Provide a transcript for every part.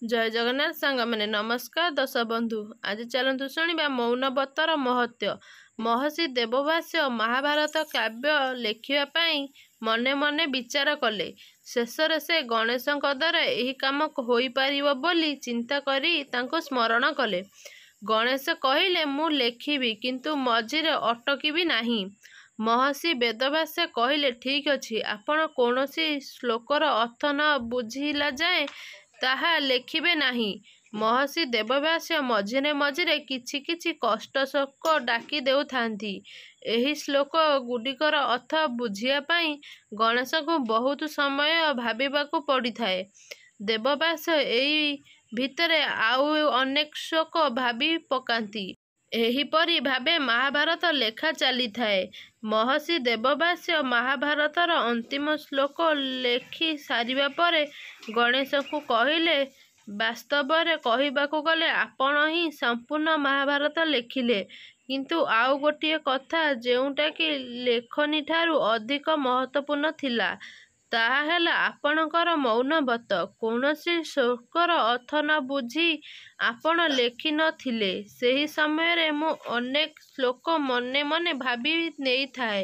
ଜୟ ଜଗନ୍ନାଥ ସାଙ୍ଗମାନେ, ନମସ୍କାର ଦର୍ଶକ ବନ୍ଧୁ। ଆଜି ଚାଲନ୍ତୁ ଶୁଣିବା ମୌନବ୍ରତର ମହତ୍ତ୍ୱ। ମହର୍ଷି ବେଦବ୍ୟାସ ମହାଭାରତ କାବ୍ୟ ଲେଖିବା ପାଇଁ ମନେ ମନେ ବିଚାର କଲେ। ଶେଷରେ ସେ ଗଣେଶଙ୍କ ଦ୍ୱାରା ଏହି କାମ ହୋଇପାରିବ ବୋଲି ଚିନ୍ତା କରି ତାଙ୍କୁ ସ୍ମରଣ କଲେ। ଗଣେଶ କହିଲେ, ମୁଁ ଲେଖିବି, କିନ୍ତୁ ମଝିରେ ଅଟକିବି ନାହିଁ। ମହର୍ଷି ବେଦବ୍ୟାସ କହିଲେ, ଠିକ୍ ଅଛି, ଆପଣ କୌଣସି ଶ୍ଲୋକର ଅର୍ଥ ନ ବୁଝିଲା ଯାଏଁ ତାହା ଲେଖିବେ ନାହିଁ। ମହର୍ଷି ବେଦବ୍ୟାସ ମଝିରେ ମଝିରେ କିଛି କିଛି କଷ୍ଟ ଶ୍ଲୋକ ଡାକି ଦେଉଥାନ୍ତି। ଏହି ଶ୍ଲୋକ ଗୁଡ଼ିକର ଅର୍ଥ ବୁଝିବା ପାଇଁ ଗଣେଶଙ୍କୁ ବହୁତ ସମୟ ଭାବିବାକୁ ପଡ଼ିଥାଏ। ବେଦବ୍ୟାସ ଏଇ ଭିତରେ ଆଉ ଅନେକ ଶ୍ଲୋକ ଭାବି ପକାନ୍ତି। ଏହିପରି ଭାବେ ମହାଭାରତ ଲେଖା ଚାଲିଥାଏ। ମହର୍ଷି ବେଦବ୍ୟାସ ମହାଭାରତର ଅନ୍ତିମ ଶ୍ଲୋକ ଲେଖି ସାରିବା ପରେ ଗଣେଶଙ୍କୁ କହିଲେ, ବାସ୍ତବରେ କହିବାକୁ ଗଲେ ଆପଣ ହିଁ ସମ୍ପୂର୍ଣ୍ଣ ମହାଭାରତ ଲେଖିଲେ। କିନ୍ତୁ ଆଉ ଗୋଟିଏ କଥା ଯେଉଁଟାକି ଲେଖନୀଠାରୁ ଅଧିକ ମହତ୍ତ୍ୱପୂର୍ଣ୍ଣ ଥିଲା, ତାହା ହେଲା ଆପଣଙ୍କର ମୌନବ୍ରତ। କୌଣସି ଶ୍ଲୋକର ଅର୍ଥ ନ ବୁଝି ଆପଣ ଲେଖି ନ ଥିଲେ। ସେହି ସମୟରେ ମୁଁ ଅନେକ ଶ୍ଲୋକ ମନେ ମନେ ଭାବି ନେଇଥାଏ।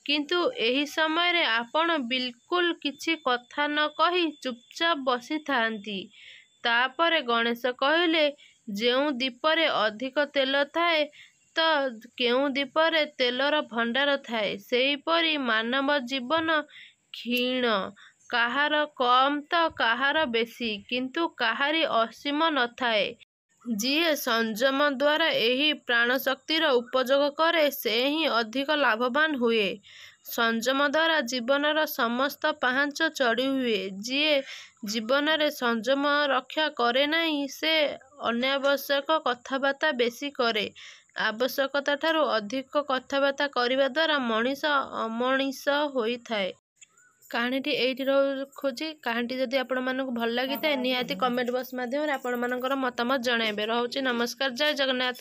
କିନ୍ତୁ ଏହି ସମୟରେ ଆପଣ ବିଲକୁଲ କିଛି କଥା ନ କହି ଚୁପଚାପ ବସିଥାନ୍ତି। ତାପରେ ଗଣେଶ କହିଲେ, ଯେଉଁ ଦୀପରେ ଅଧିକ ତେଲ ଥାଏ ତ କେଉଁ ଦୀପରେ ତେଲର ଭଣ୍ଡାର ଥାଏ, ସେହିପରି ମାନବ ଜୀବନ କ୍ଷୀଣ। କାହାର କମ୍ ତ କାହାର ବେଶୀ, କିନ୍ତୁ କାହାରି ଅସୀମ ନଥାଏ। ଯିଏ ସଂଯମ ଦ୍ୱାରା ଏହି ପ୍ରାଣଶକ୍ତିର ଉପଯୋଗ କରେ, ସେ ହିଁ ଅଧିକ ଲାଭବାନ ହୁଏ। ସଂଯମ ଦ୍ୱାରା ଜୀବନର ସମସ୍ତ ପାହାଚ ଚଢ଼ିହୁଏ। ଯିଏ ଜୀବନରେ ସଂଯମ ରକ୍ଷା କରେ ନାହିଁ, ସେ ଅନାବଶ୍ୟକ କଥାବାର୍ତ୍ତା ବେଶୀ କରେ। ଆବଶ୍ୟକତାଠାରୁ ଅଧିକ କଥାବାର୍ତ୍ତା କରିବା ଦ୍ୱାରା ମଣିଷ ଅମଣିଷ ହୋଇଥାଏ। କାହାଣୀଟି ଏଇଠି ରଖୁଛି। କାହାଣୀଟି ଯଦି ଆପଣମାନଙ୍କୁ ଭଲ ଲାଗିଥାଏ, ନିହାତି କମେଣ୍ଟ ବକ୍ସ ମାଧ୍ୟମରେ ଆପଣମାନଙ୍କର ମତାମତ ଜଣାଇବେ। ରହୁଛି, ନମସ୍କାର, ଜୟ ଜଗନ୍ନାଥ।